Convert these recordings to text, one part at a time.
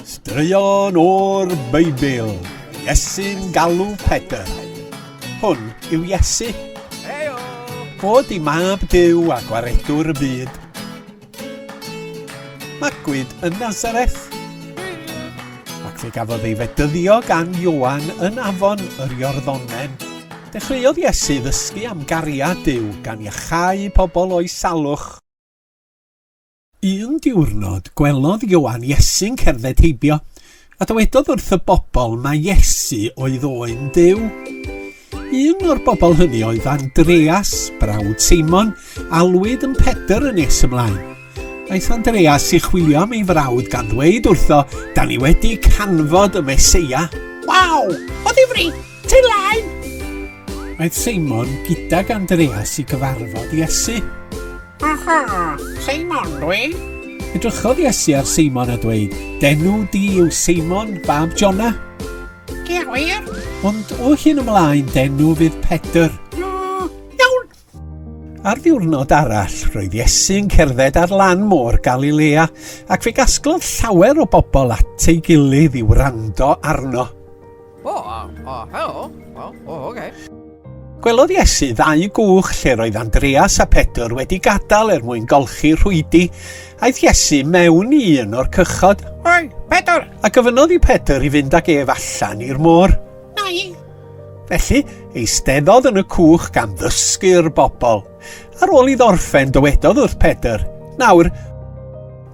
Straeon o'r Beibl, Iesu'n galw Pedr. Hwn yw Iesu. Fo 'di mab Duw a gwaredwr y byd. Magwyd yn Nazareth, ac fe gafodd ei fedyddio gan Ioan yn afon yr Iorddonen. Dechreuodd Iesu ddysgu am gariad Duw gan iachau pobl o'i salwch. Un diwrnod, gwelodd Ioan Iesu'n cerdded heibio, a dywedodd wrth y bobl mai Iesu oedd Oen Duw. Un o'r bobl hynny oedd Andreas, brawd Seimon, alwyd yn Pedr yn nes ymlaen. Aeth Andreas i chwilio am ei frawd gan ddweud wrtho, da ni wedi canfod y Meseia. Waw! O ddifri! Ti laen! Aeth Seimon gydag Andreas i gyfarfod Iesu. Aha, Seimon dwi. Edrychodd Iesu ar Seimon a dweud, D'enw di yw Seimon, fab Jona. Ie, wir. Ond o hyn ymlaen, d'enw fydd Pedr. Iawn. Ar ddiwrnod arall, roedd Iesu'n cerdded ar lan môr Galilea, ac fe gasglodd llawer o bobl at ei gilydd i wrando arno. O, oh, oh, helo. O, oh, oce. Gwelodd Iesu ddau gwch lle roedd Andreas a Pedr wedi gadael er mwyn golchi rhwydi. Aeth Iesu mewn i un o'r cychod. Oi, Pedr! A gofynnodd i Pedr i fynd ag ef allan i'r môr. Na i. Felly, eisteddodd yn y cwch gan ddysgu'r bobl. Ar ôl iddo orffen, dywedodd wrth Pedr, Nawr,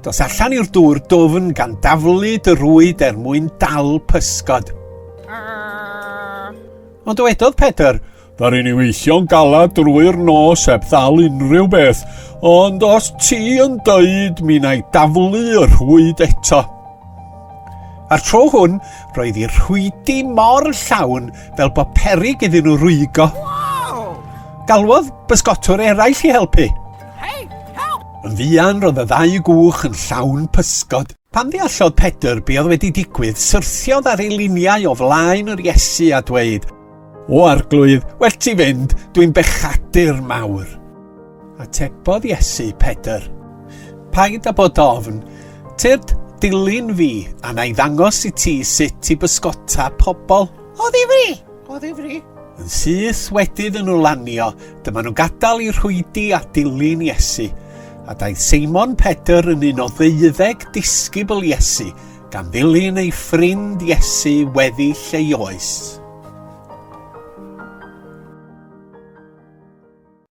dos allan i'r dŵr dwfn gan daflu dy rwyd er mwyn dal pysgod. Ond dywedodd Pedr, Ddaru ni weithio'n galad drwy'r nos heb ddal unrhyw beth, ond os ti yn dweud mi na i daflu y rhwyd eto. A'r tro hwn, roedd i'r rhwydi mor llawn fel bod peryg iddyn nhw rwygo. Wow! Galwodd bysgotwr eraill i helpu. Hey, help! Yn fuan roedd y ddau gwch yn llawn pysgod. Pan ddeallodd Pedr be oedd wedi digwydd, syrthiodd ar ei liniau o flaen yr Iesu a dweud, O arglwydd, well ti fynd, dwi'n bechadur mawr. Atebodd Iesu Pedr, Paid â bod ofn, tyrd, dilyn fi, a na i ddangos i ti sut i bysgota pobl. O ddifri! O ddifri! Yn syth wedi iddyn nhw lanio, dyma nhw'n gadael i rhwydi a dilyn Iesu. A daeth Seimon Pedr yn un o ddeuddeg disgybl Iesu, gan ddilyn ei ffrind Iesu weddill ei oes.